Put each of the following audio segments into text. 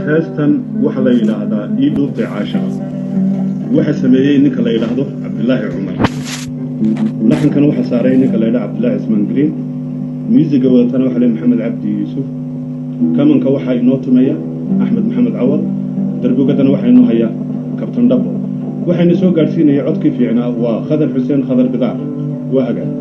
Heestan waxaa la yidhaahdaa Ii Dhuubtay Caashaqa. Waxaa sameeyey ninka la yidhaahdo Cabdilaahi Cumar. Laxankana waxaa saaray ninka la yidhahdo Cabdillahi Cismaan Green. Muusiga wadatana waxaa le Maxamed Cabdi Yuusuf. Kamanka waxaa inoo tumaya Axmed Maxamed Cawad. Darbugadana waxaa inoo haya Kabtan Dhabo. Waxayna soo gaadhsiinaya codkii fiicnaa waa Khadar Xuseen Khadar Bidaar. Waa hagaag.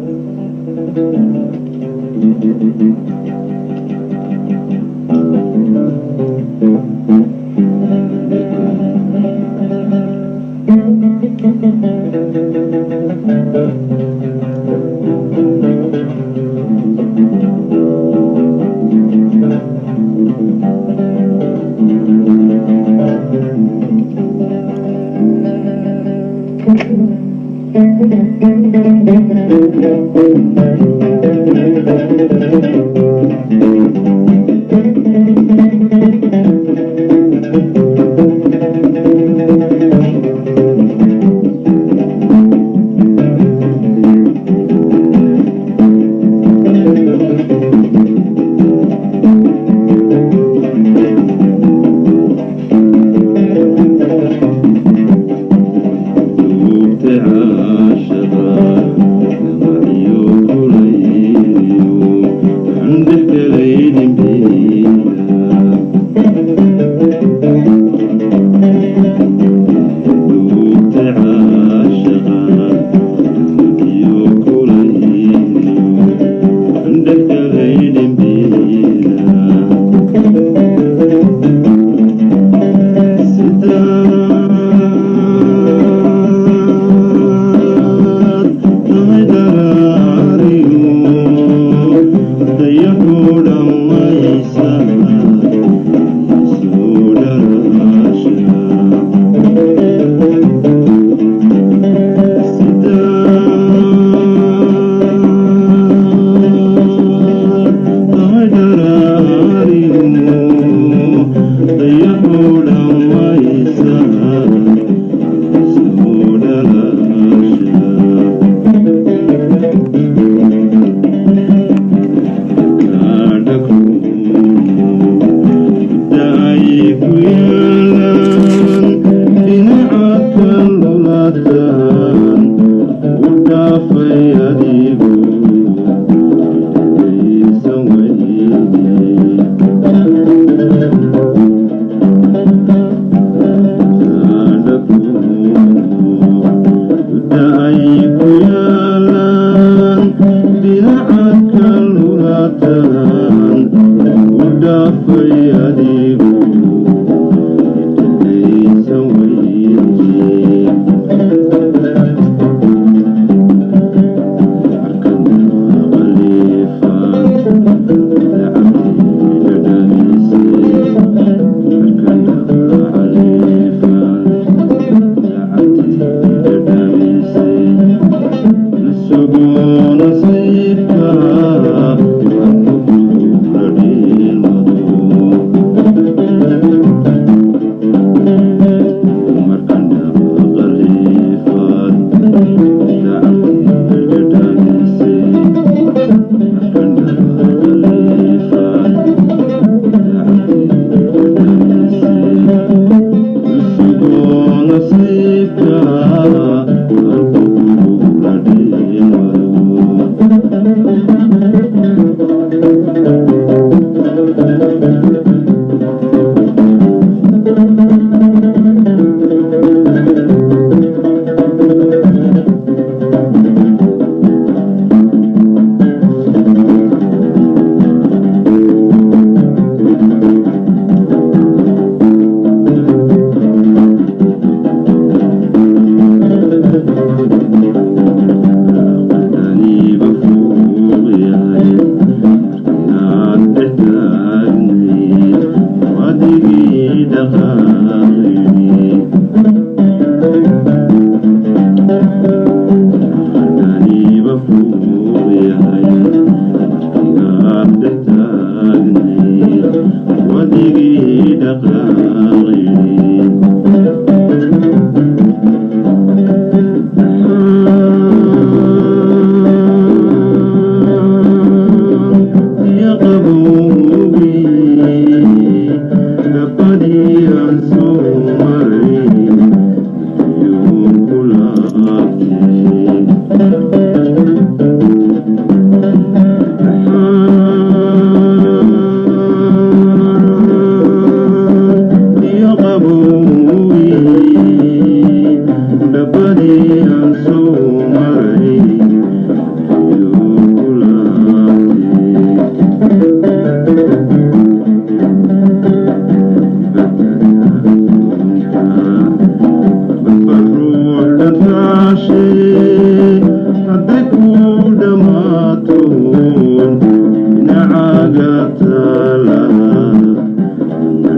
Taala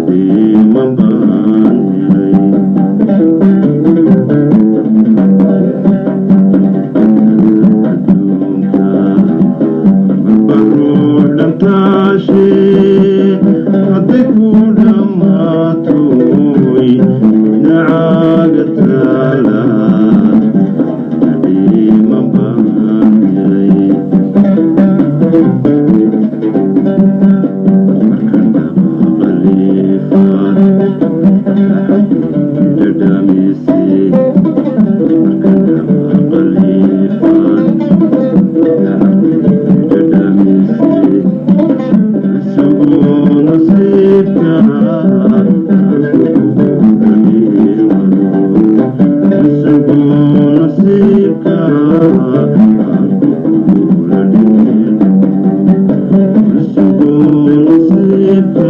dhiman baan helay. Adduunka marba ruux dhantaashe hadday ku dhammaatoy dhinacaaga taala dhiman baan helay. Markaan dhaqaaqaliifaad dhadhamisay, markaan dhaqaaqaliifaad dhadhamisay, isagoo nasiibka isagoo nasiibka isagoo nasiibka.